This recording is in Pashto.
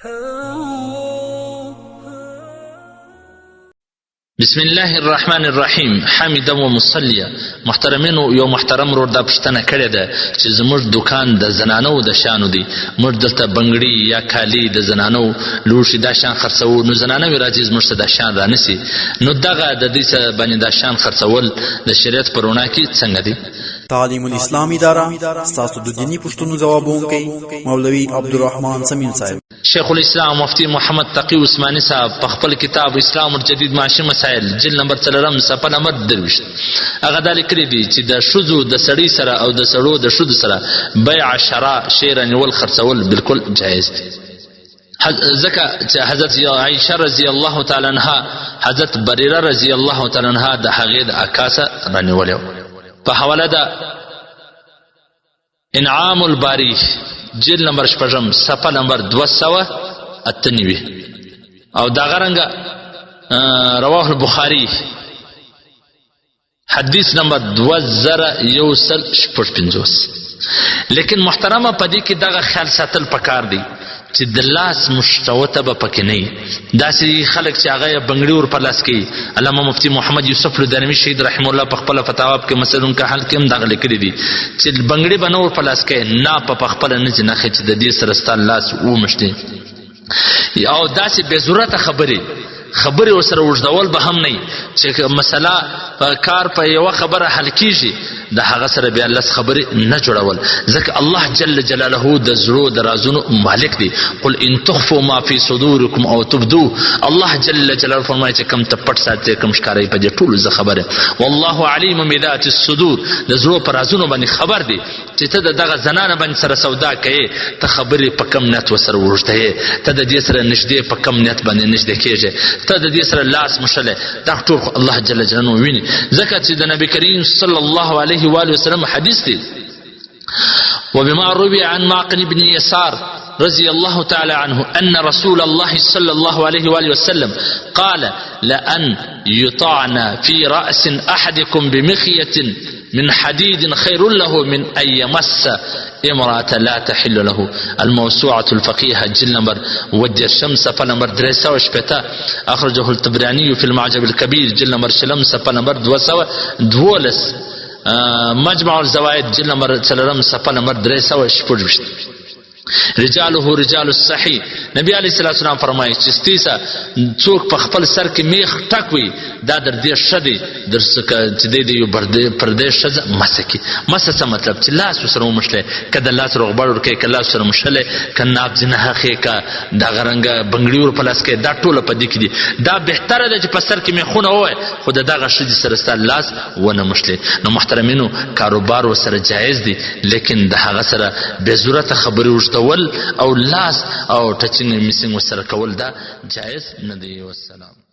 بسم الله الرحمن الرحیم حمیدا و مصلیا. محترمینو، یو محترم ورور دا پوښتنه کړې ده چې زموږ دکان د زنانو د شیانو دی، موږ دلته بنګړي یا کالي د زنانو لوښي دا شیان خرڅوو، نو زنانه وي راځي زموږ څه دا شیان رانیسي، نو دغه د دوی څه باندې دا شیان خرڅول د شریعت په رڼا کې څنګه دی؟ تعلیم الاسلام اداره، ستاسو د دیني پوښتنو ځوابوونکی مولوي عبدالرحمن صمیم صاحب. شیخ الاسلام مفتی محمد تقی عثماني صاحب په خپل کتاب اسلام الجدید معاشي مسایل جلد نمبر 4 صفحه نمبر 23 هغه دا لیکلي دي چې د ښځو د سړي سره او د سړو د ښځو سره بیع شرا شی رانیول خرڅول بالکل جایز دي، ځکه چې حضرت عایشه رضی الله تعالی عنها حضرت بریره رضی الله تعالی عنها د هغې د اکا سره رانیولی په حواله د انعام الباری جلد نمبر 6 صفحه نمبر 298 او دغه رنګه رواه البخاری حدیث نمبر 2156. لیکن محترمه، په دې کې دغه خیال ساتل پکار دی چې د لاس مشتوته به پکې نه وي، داسې خلک چې هغه بنګړي ور په لاس کوي. علامه مفتی محمد یوسف لودانوي شهید رحم الله په خپله فتاوا کې مسلون که حل کې هم دغه لیکلي دي چې بنګړي به نه ور په لاس کوي، نه په خپله نه چې نښې چې د دې سره ستا لاس ومشتي، او داسې بې ضرورته خبرې ورسره اوږدول به هم نه، چې مسله په کار په یوه خبره حل کیږي د هغه سره بیا لس خبرې نه جوړول، ځکه الله جل جلاله د زړو د رازونو مالک دی. قل ان تخفوا ما فی صدورکم او تبدو، الله جل جلاله فرمایي چې کم ته پټ ساتي کم ښکاري په دې ټولو زه خبره، والله علیم بذات الصدور، د زړو پر رازونو باندې خبر دی. چې ته د دغه زنانه باندې سره سودا کوې، ته خبرې په کم نیت ورسره اوږدوې، ته د دې سره نږدې په کم نیت باندې نږدې کېږې، ته د دې سره لاس مښلی، دا ټول خو الله جل جلاله ویني. ځکه چې د نبی کریم صلی الله علیه وآله وسلم حدیث دی، وبما روي عن معقل بن يسار رضي الله تعالى عنه أن رسول الله صلى الله عليه وآله وسلم قال: لأن يطعن في رأس أحدكم بمخية من حديد خير له من أن يمس امرأة لا تحل له. الموسوعة الفقيهة جل نمبر ودي الشمس صفحة نمبر 360. أخرجه الطبراني في المعجم الكبير جل نمبر 20 صفحة نمبر 212. مجمع الزوائد جل نمبر 4 صفحة نمبر 326. رجاله رجال الصحیح. نبی علیه الصلاة والسلام فرمایي چې ستیسه څوک په خپل سر کې میخ ټک وي، دا در دې ښه دی در چې دی د یو پردې ښځه مسه کړي. مسه څه مطلب؟ چې لاس ورسره ومښلی، که د لاس روغبړ ورکوې، که لاس ورسره مښلی، که ناپ ځینې هخې، که دغه رنګه بنګړي ور په لاس کوې، دا ټوله په دې کې دي. دا بهتره ده چې په سر کې میخونه ووایې، خو د دغه ښځې سره ستا لاس ونه مښلې. نو محترمینو، کاروبار ورسره جایز دی، لیکن د هغه سره بې ضرورته خبرې اوږدول او لاس او ټچینګ میسینګ ورسره کول دا جایز نه دی. والسلام.